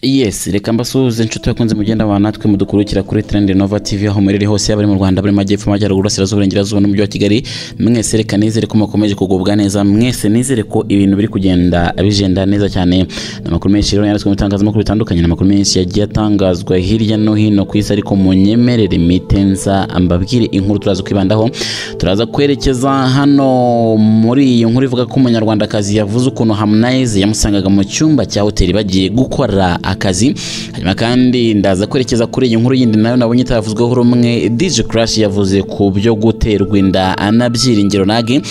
Yes, reka mbasuhuze inshuti bakunze mugenda wa natwe mudukurikira kuri Trend Nova TV aho muri hose, yaba ari mu Rwanda, bari mu majyepfo, amajyaruguru, burasirazuba, burengerazuba n'umujyi wa Kigali. Mwese reka nizere ko mukomeje kugubwa neza, mwese nizere ko ibintu biri kugenda bijenda neza cyane. Amakuru menshi rero yanditswe mu bitangazamakuru bitandukanye, amakuru menshi yagiye atangazwa hirya no hino ku isi, ariko munyemerere mitenza mbabwire inkuru turaza kwibandaho. Turaza kwerekeza hano muri iyi nkuru ivuga ko umunyarwandakazi yavuze ukuntu Harmonize yamusangaga mu cyumba cya hoteli bagiye gukora akazi. Hanyuma kandi ndaza kwerekeza kuri iyi nkuru yindi nayo nabonye itavuzweho rumwe. DJ Crash yavuze ku byo guterwa inda anabyiringiro nage.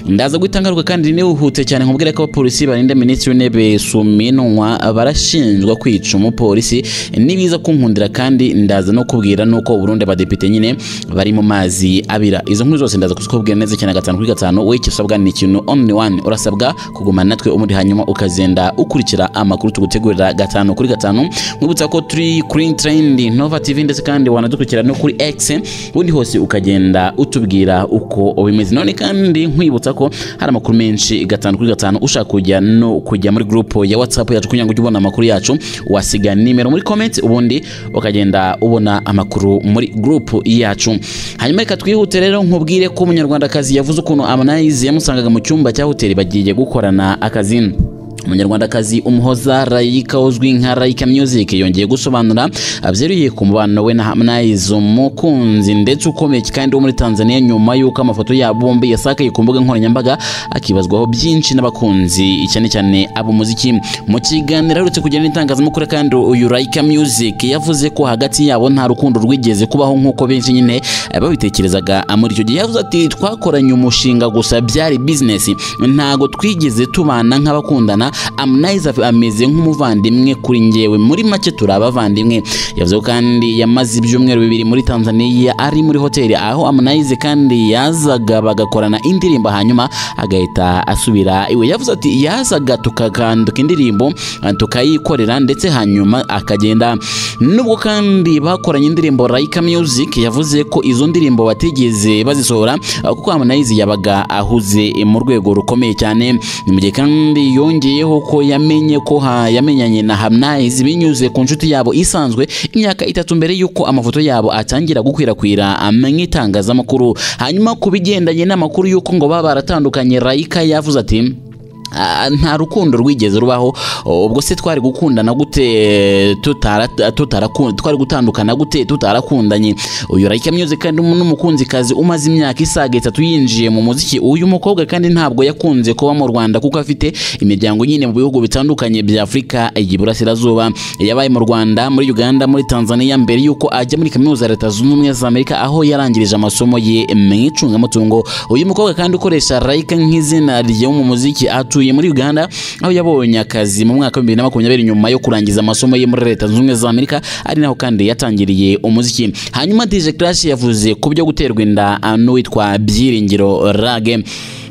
Ndaza gutangaruka kandi nihute cyane nkubwire ko abapolisi barinda Minisitiri w'Intebe Suminwa barashinjwa kwica umupolisi. Nibiza kunkundira kandi ndaza no kubwira nuko Burundi abadepite nyine bari mu mazi abira. Izo nkuru zose ndaza kuzikubwira neza cyane 5 kuri 5. Wowe icyo usabwa ni ikintu only one, urasabwa kugumana natwe umuri, hanyuma ukazenda ukurikira amakuru tugutegurira 5 kuri 5. Mwibutsa ko turi kuri Trend Nova TV, ndetse kandi wanadukurikira no kuri X, ubundi hose ukagenda utubwira uko bimeze. None kandi nkwibutsa ko hari amakuru menshi 5 kuri 5. Ushaka kujya no kujya muri group ya WhatsApp yacu kugira ngo ujye ubona amakuru yacu, wasiga nimero muri comment, ubundi ukagenda ubona amakuru muri group yacu. Hanyuma reka twihute rero nkubwire ko umunyarwandakazi yavuze ukuntu Harmonize yamusangaga mu cyumba cya hoteli bagiye gukorana akazi. Umunyarwandakazi Umuhoza Rayika uzwi nka Rayika Music yongeye gusobanura abyeruye ku mubano we na Harmonize, umukunzi ndetse ukomeye kandi wo muri Tanzania, nyuma y'uko amafoto yabo bombi yasakaye ku mbuga nkoranyambaga akibazwaho byinshi n'abakunzi cyane cyane ab'umuziki. Mu kiganiro aherutse kugirana n'itangazamakuru kandi uyu Rayika Music yavuze ko hagati yabo nta rukundo rwigeze kubaho nk'uko benshi nyine babitekerezaga muri icyo gihe. Yavuze ati twakoranye umushinga gusa, byari business, ntago twigeze tubana nk'abakundana. Harmonize ameze nk'umuvandimwe kuri njyewe, muri make turi abavandimwe. Yavuze kandi yamaze ibyumweru 2 muri Tanzania ari muri hoteli aho Harmonize kandi yazaga bagakorana indirimbo hanyuma agahita asubira iwe. Yavuze ati yazaga tukakanduka indirimbo tukayikorera ndetse hanyuma akagenda. Nubwo kandi bakoranye indirimbo, Rayika Music yavuze ko izo ndirimbo batigeze bazisohora kuko Harmonize yabaga ahuze mu rwego rukomeye cyane. Ni mu gihe kandi yongeye ko yamenye ko yamenyanye na Harmonize binyuze ku nshuti yabo isanzwe imyaka 3 mbere yuko amafoto yabo atangira gukwirakwira mu itangazamakuru. Hanyuma kubigendanye n'amakuru yuko ngo baba baratandukanye, Rayika yavuze ati nta rukundo rwigeze rubaho, ubwo se twari gukundana gute twari gutandukana gute tutarakundanye. Uyu Rayika Music kandi n'umukunzikazi umaze imyaka isaga 3 yinjiye mu muziki. Uyu mukobwa kandi ntabwo yakunze kuba mu Rwanda kuko afite imiryango nyine mu bihugu bitandukanye bya Afurika y'Iburasirazuba. Yabaye mu Rwanda, muri Uganda, muri Tanzania mbere yuko ajya muri kaminuza ya Leta Zunze Ubumwe za Amerika aho yarangirije amasomo ye mu icungamutungo. Uyu mukobwa kandi ukoresha Rayika nk'izina rye mu muziki atuye muri Uganda aho yabonye akazi mu mwaka wa 2020 nyuma yo kurangiza amasomo ye muri Leta Zunze Ubumwe za Amerika, ari naho kandi yatangiriye umuziki. Hanyuma DJ Crash yavuze ku byo guterwa inda n'uwitwa Byiringiro Rage.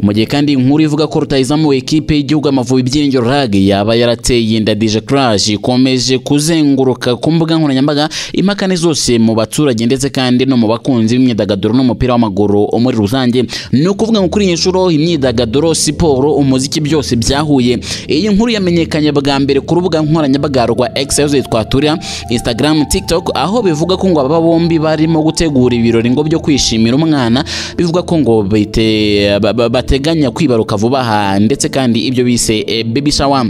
Mu gihe kandi inkuru ivuga ko rutahizamu ekipe y'igihugu Amavubi Byiringiro Rage yaba yarateye inda DJ Crash ikomeje kuzenguruka ku mbuga nkoranyambaga, impakane zose mu baturage ndetse kandi no mu bakunzi b'imyidagaduro n'umupira w'amaguru muri rusange. Ni ukuvuga ngo kuri iyi nshuro imyidagaduro, siporo, umuziki byose byahuye. Iyi nkuru yamenyekanye bwa mbere ku rubuga nkoranyambaga rwa X yitwa Twitter, Instagram, TikTok, aho bivuga ko ngo aba bombi barimo gutegura ibirori ngo byo kwishimira umwana, bivuga ko ngo bateganya kwibaruka vuba aha ndetse kandi ibyo bise baby shower.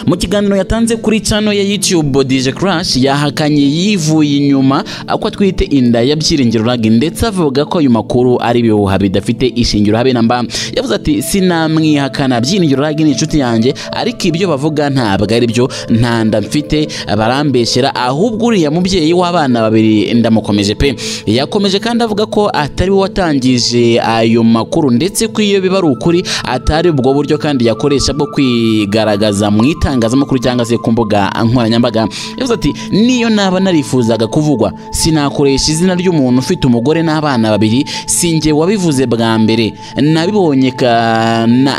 Mu kiganiro yatanze kuri channel ya YouTube, DJ Crash yahakanye yivuye inyuma ko atwite inda ya Byiringiro Rage, ndetse avuga ko ayo makuru ari ibihuha bidafite ishingiro habe namba. Yavuze ati sinamwihakana, Byiringiro Rage ni inshuti yanjye, ariko ibyo bavuga ntabwo ari byo, nta nda mfite, barambeshyera, ahubwo uriya mubyeyi w'abana babiri ndamukomeje pe. Yakomeje kandi avuga ko atari we watangije ayo makuru, ndetse ko iyo biba ari ukuri atari ubwo buryo kandi yakoresha bwo kwigaragaza mu itangazamakuru cyangwa se ku mbuga nkoranyambaga. Yavuze ati niyo naba narifuzaga kuvugwa sinakoresha izina ry'umuntu ufite umugore n'abana babiri, sinjye wabivuze bwa mbere,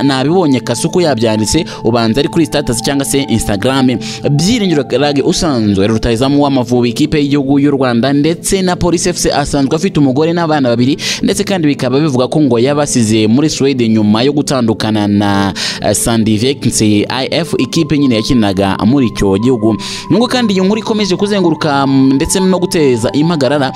nabibonye Kasuku yabyanditse, ubanza ari kuri status cyangwa se Instagram. Byiringiro Rage usanzwe rutahizamu w'Amavubi ikipe y'igihugu y'u Rwanda ndetse na Police FC asanzwe afite umugore n'abana babiri, ndetse kandi bikaba bivuga ko ngo yabasize muri Sweden nyuma yo gutandukana na Sandvik IF. ekipe nyine yakinaga muri icyo gihugu. Nubwo kandi iyo nkuru ikomeje kuzenguruka ndetse no guteza impagarara,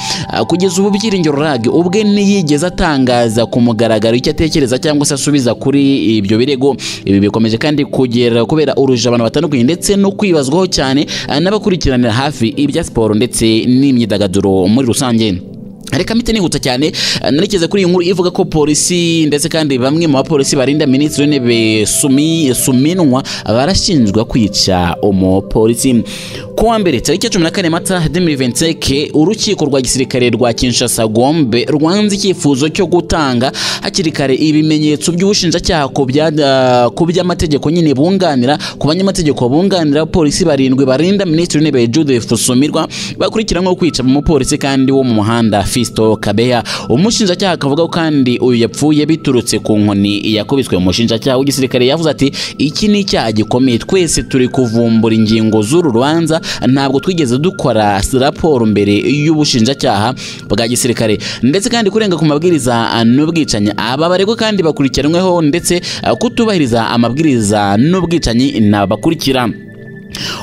kugeza ubu Byiringiro Lague ubwe ntiyigeze atangaza ku mugaragaro icyo atekereza cyangwa se asubiza kuri ibyo birego. Ibi bikomeje kandi kugera kubera urujijo abantu batandukanye ndetse no kwibazwaho cyane n'abakurikiranira hafi ibya siporo ndetse n'imyidagaduro muri rusange. Reka mpite nihuta cyane narekeze kuri iyi nkuru ivuga ko polisi ndetse kandi bamwe mu bapolisi barinda Minisitiri w'Intebe Suminwa barashinjwa kwica umupolisi. Ku wa mbere tariki ya 14 Mata 2025, urukiko rwa gisirikare rwa Kinshasa Gombe rwanze icyifuzo cyo gutanga hakiri kare ibimenyetso by'ubushinjacyaha ku by'amategeko nyine bunganira ku banyamategeko bunganira polisi barindwi barinda Minisitiri w'Intebe Judith Suminwa bakurikiranweho kwica umupolisi kandi wo mu muhanda Fisto Kabeya. Umushinjacyaha akavuga ko kandi uyu yapfuye biturutse ku nkoni yakubiswe. Umushinjacyaha w'igisirikare yavuze ati iki ni icyaha gikomeye, twese turi kuvumbura ingingo z'uru rubanza, ntabwo twigeze dukora raporo mbere y'ubushinjacyaha bwa gisirikare, ndetse kandi kurenga ku mabwiriza n'ubwicanyi. Aba baregwa kandi bakurikiranweho ndetse kutubahiriza amabwiriza n'ubwicanyi n'abakurikira.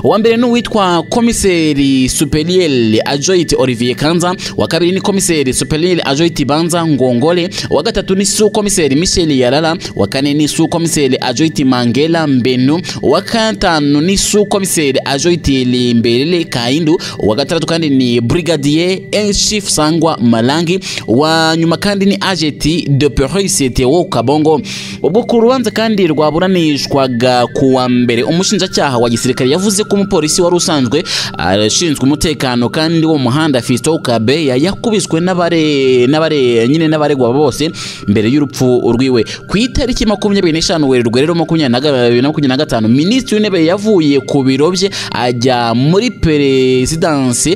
Uwa mbere ni uwitwa Komiseri Superieur Adjoint Olivier Kanza, wa kabiri ni Komiseri Superieur Adjoint Banza Ngongole, wa gatatu ni Sous Komiseri Michel Yarara, wa kane ni Sous Komiseri Adjoint Mangela Mbenu, wa gatanu ni Sous Komiseri Adjoint Limbelele Kaindu, wa gatandatu kandi ni Brigadier en Chef Sangwa Malangi, wa nyuma kandi ni Agent de Police Theo Kabongo. Ubwo ku rubanza kandi rwaburanishwaga ku wa mbere, umushinjacyaha wa gisirikare yavuze ko umupolisi wari usanzwe ashinzwe umutekano kandi wo muhanda Fisto Kabeya yakubiswe n'abare nyine n'abaregwa bose mbere y'urupfu rwiwe. Ku itariki 25 Werurwe rero 2025, Minisitiri w'Intebe yavuye ku biro bye ajya muri perezidansi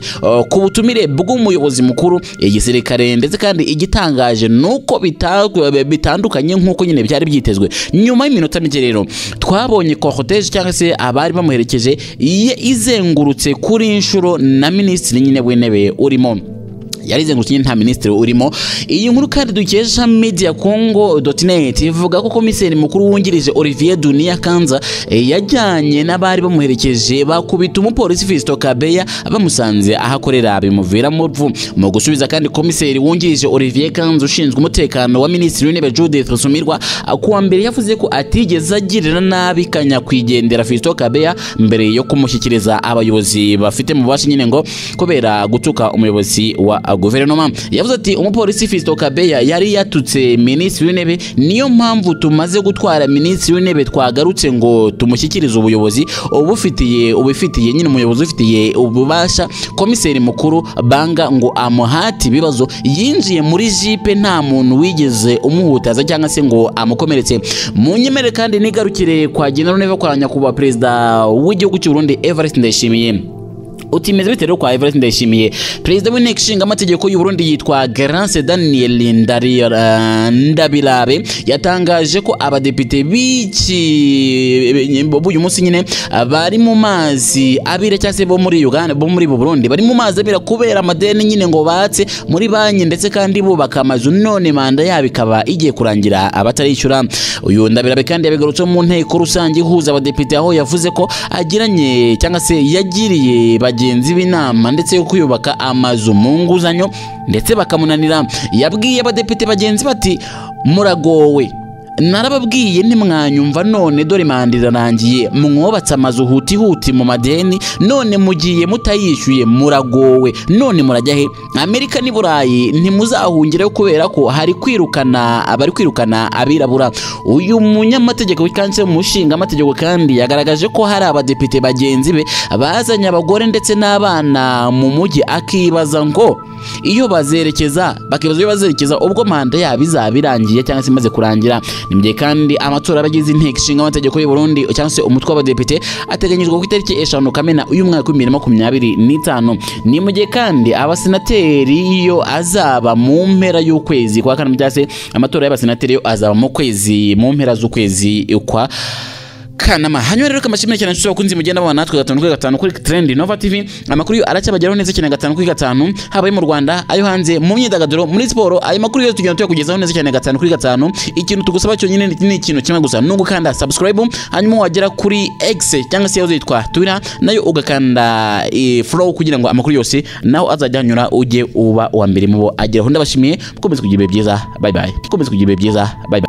ku butumire bw'umuyobozi mukuru igisirikare, ndetse kandi igitangaje nuko bitandukanye nk'uko nyine byari byitezwe. Nyuma y'iminota mike rero twabonye cortège cyangwa se abari bamuherekeje izengurutse kuri inshuro na Minisitiri nyine w'Intebe urimo, yarizengurutse nyine nta minisitiri urimo. Iyi nkuru kandi dukesha media congo.net ivuga ko komiseri mukuru wungirije Olivier Dunia Kanza yajyanye n'abari bamuherekeje bakubita umupolisi Fisto Kabeya bamusanze ahakorera bimuviramo urupfu. Mu gusubiza kandi komiseri wungirije Olivier Kanza ushinzwe umutekano wa Minisitiri w'Intebe Judith Suminwa ku wa mbere yavuze ko atigeze agirira nabi kanyakwigendera Fisto Kabeya mbere yo kumushyikiriza abayobozi bafite mu bubasha nyine ngo kubera gutuka umuyobozi wa guverinoma. Yavuze ati umupolisi Fisto Kabeya yari yatutse Minisitiri w'Intebe, niyo mpamvu tumaze gutwara Minisitiri w'Intebe twagarutse ngo tumushyikirize ubuyobozi ubifitiye nyine umuyobozi ufitiye ububasha. Komiseri mukuru Banga ngo amuhati ibibazo, yinjiye muri jipe nta muntu wigeze umuhutaza cyangwa se ngo amukomeretse. Mu nyemere kandi nigarukire kwa General Neva kwa nyakubahwa Perezida w'igihugu cy'u Burundi Evariste Ndayishimiye. Utimeze bite rero kwa Evariste Ndayishimiye? Perezida w'inteko ishinga amategeko y'u Burundi yitwa Garance Daniel Ndabirabe yatangaje ko abadepite b'iki b'uyu munsi nyine bari mu mazi abira cyangwa se bo muri Uganda bo muri Burundi bari mu mazi abira kubera amadeni nyine ngo batse muri banki ndetse kandi bubaka amazu, none manda yabo ikaba igiye kurangira abatarishyura. Uyu Ndabirabe kandi yabigarutse mu nteko rusange ihuza abadepite aho yavuze ko agiranye cyangwa se yagiriye bagenzi b'inama ndetse yo kuyubaka amazu mu nguzanyo ndetse bakamunanira. Yabwiye abadepite bagenzi bati muragowe, narababwiye ntimwanyumva, none dore manda irarangiye, mwubatse amazu huti huti mu madeni, none mugiye mutayishyuye, muragowe, none murajya he? Amerika n'i Burayi ntimuzahungireyo kubera ko hari kwirukana abari kwirukana abirabura. Uyu munyamategeko cyangwa umushinga amategeko kandi yagaragaje ko hari abadepite bagenzi be bazanye abagore ndetse n'abana mu mujyi, akibaza ngo iyo bazerekeza, bakibaza iyo bazerekeza ubwo manda yabo izaba irangiye cyangwa se imaze kurangira. Ni kandi amatora abagize inteko ishinga amategeko y'u Burundi cyangwa se umutwe w'abadepite ateganyijwe ku itariki 5 Kamena uyu mwaka wa 2025. Ni mu gihe kandi abasenateri yo azaba mu mpera y'ukwezi kwa kane, cyangwa se amatora y'abasenateri yo azaba mu kwezi mu mpera z'ukwezi kwa Kanama. Hanyuma rero kamashimire cyane inshuti bakunzi mugenda mubana natwe 5 kuri 5 kuri Trend Nova TV. Amakuru yo aracyabageraho neza cyane 5 kuri 5, haba ayo mu Rwanda, ayo hanze, mu myidagaduro, muri siporo, ayo makuru yose tugenda tuyakugezaho neza cyane 5 kuri 5. Ikintu tugusaba cyonyine ni ikintu kimwe gusa, ni ugukanda subscribe, hanyuma wagera kuri X cyangwa se yitwa Twitter nayo ugakanda follow kugira ngo amakuru yose naho azajya anyura ujye uba uwa mbere mu bo ageraho. Ndabashimiye, mukomeze kugira ibihe byiza, bye bye. Mukomeze kugira ibihe byiza, bye bye.